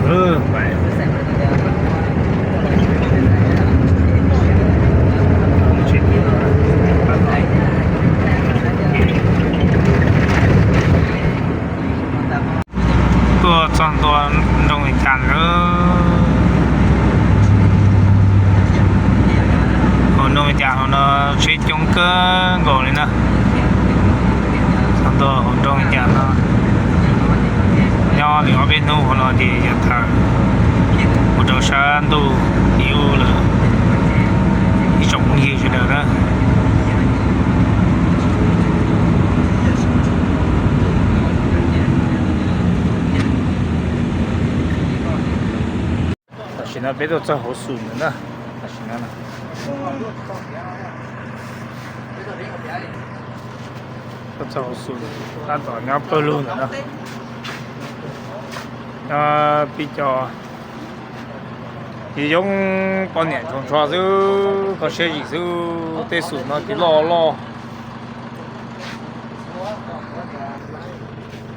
ເອີ ໄປ ກວດສອງຕົວດົງອີຈານເດີ ໂຫ ດົງອີຈານເນາະ ຊິຈົງເກີນໂກເລີຍນະ ສອງຕົວໂຫ ດົງອີຈານເນາະ ຍອດນີ້ເປັນໂນເນາະ ທີ່ຈະ ໂອໂຕຊານຕູ ອີອູເລີຍ ອີສອງຄົນທີ່ຊິເດີນນະ. 私のベッドと欲しいんだな。私のな。と欲しい。あとはナップルーだな。あー、ピッチャー。 ທີ່ຍົງປອນແໜ້ນຊົງຊອດຊື່ ເຂົາເຊຍອີກຊື່ ເຕະສູນເນາະ ທີ່ລໍລໍ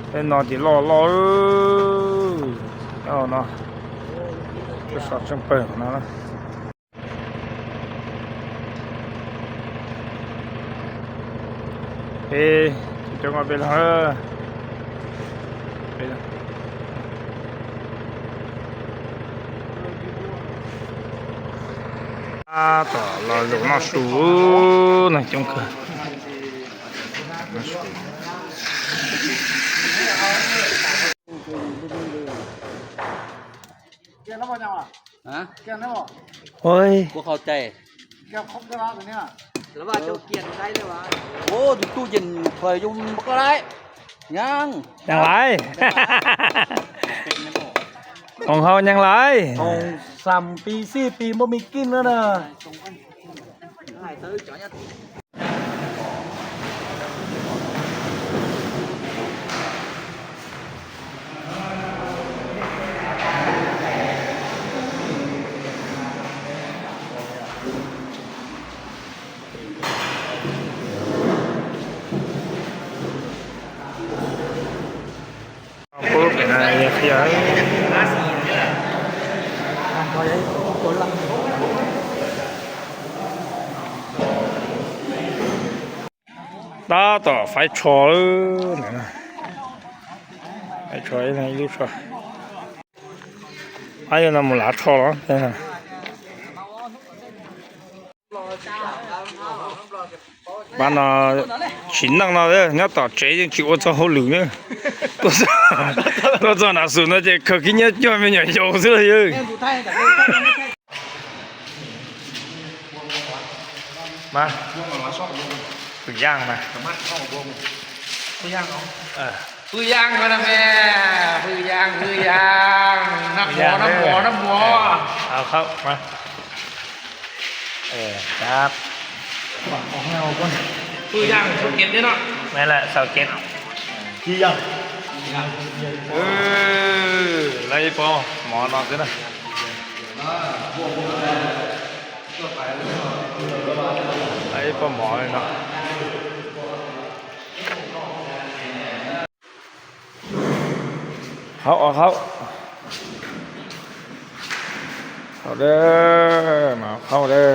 ເປັນນອນທີ່ລໍລໍ ເອີ ເອົາເນາະ ໄປສອດເຊີງເປີງເນາະ. ເອີ ເຈົ້າມາເປັນເອີ ເປັນ ອາ ຕໍ່ລາວຢູ່ນອກຊູນະ ຈົງເກີນ ນອກຊູ. ແກ່ນແລ້ວບໍ່ເຈົ້າອະ? ຮະ? ແກ່ນແລ້ວບໍ່? ໂອ້ຍ ບໍ່ເຂົ້າໃຈ ແກ່ນຄົບໄດ້ບໍ່ຕົວນີ້ນະ? ລະວ່າເຈົ້າກຽນໄດ້ເລີຍຫວາ? ໂອ້ ຢູ່ຕູ້ເຢັນຂ້ອຍຢູ່ບັກຫຼາຍ ຍັງ ຍັງຫຼາຍ ຂອງເຮົາຍັງຫຼາຍ ສອງສາມປີ ສີ່ປີບໍ່ມີກິນແລ້ວນະ. ຕາຕໍ່ໄຟຊໍເລີຍນະ ໄຟຊໍໃນລູກຊໍ ໄຟນຳໝູຫຼາຊໍເນາະ. ບ້ານເຮົາຊິນັ່ງເນາະເດີ ຍາດຕໍ່ເຈຍັງຊິໂອຊະໂຫລືເດີ ຕົວຈະໜາສູນເນາະ ເຈເຂົາກິນຍາດຈ່ອຍແມ່ນຫຍັງໂອຊະເດີ. ມາ ປຶ້ງຍ່າງມາ ປຶ້ງຍ່າງເອົາ ເອີ ປຶ້ງຍ່າງກ່ອນນະແມ່ ປຶ້ງຍ່າງ ປຶ້ງຍ່າງ ນ້ຳໝໍ ນ້ຳໝໍ ນ້ຳໝໍ ເອີ ເອົາເຂົ້າມາ. ເອີ ຈັບ ເອົາໃຫ້ເອົາກ່ອນ ຄືຢ່າງຊາວເຈັດເດ້ເນາະ ແມ່ນແຫຼະ ຊາວເຈັດ ທີ່ຢ່າງ ເອີ ໄລ່ພໍໝໍນອນຊິນະ ໄລ່ພໍໝໍເລີຍເນາະ. ເຂົ້າ ເອົາເຂົ້າ ເຂົ້າເດີ ມາເຂົ້າເດີ.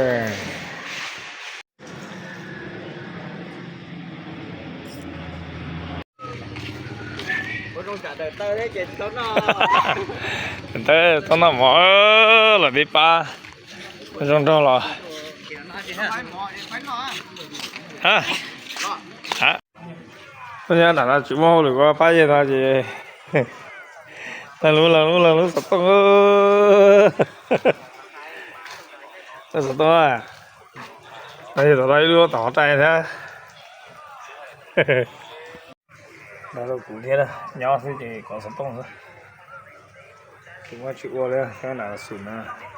ບໍ່ຕ້ອງການເດີເຕີເດ້ ເຈັດເຂົ້ານອກ ເຕີເຂົ້ານອກໝໍ ເອີ ລະເບປາ ບໍ່ຕ້ອງເດີລະ ຮະ ຮະ. ເພິ່ນຍັງໜ້າຈະເວົ້າຫຼືວ່າປ້າເຢັນວ່າຊິ ລະຮູ້ ລະຮູ້ ລະຮູ້ ສະຕ້ອງເອີ ສະຕ້ອງ ອາ ສະຕ້ອງ ໄດ້ຮູ້ຕໍ່ໃຈແທ້ ລະຮູ້ ກູເດລະ ຍອດຊິເຈ ກໍສະຕ້ອງ ຄືວ່າຊິອວດເລີຍ ຂະໜາດສູນນະ.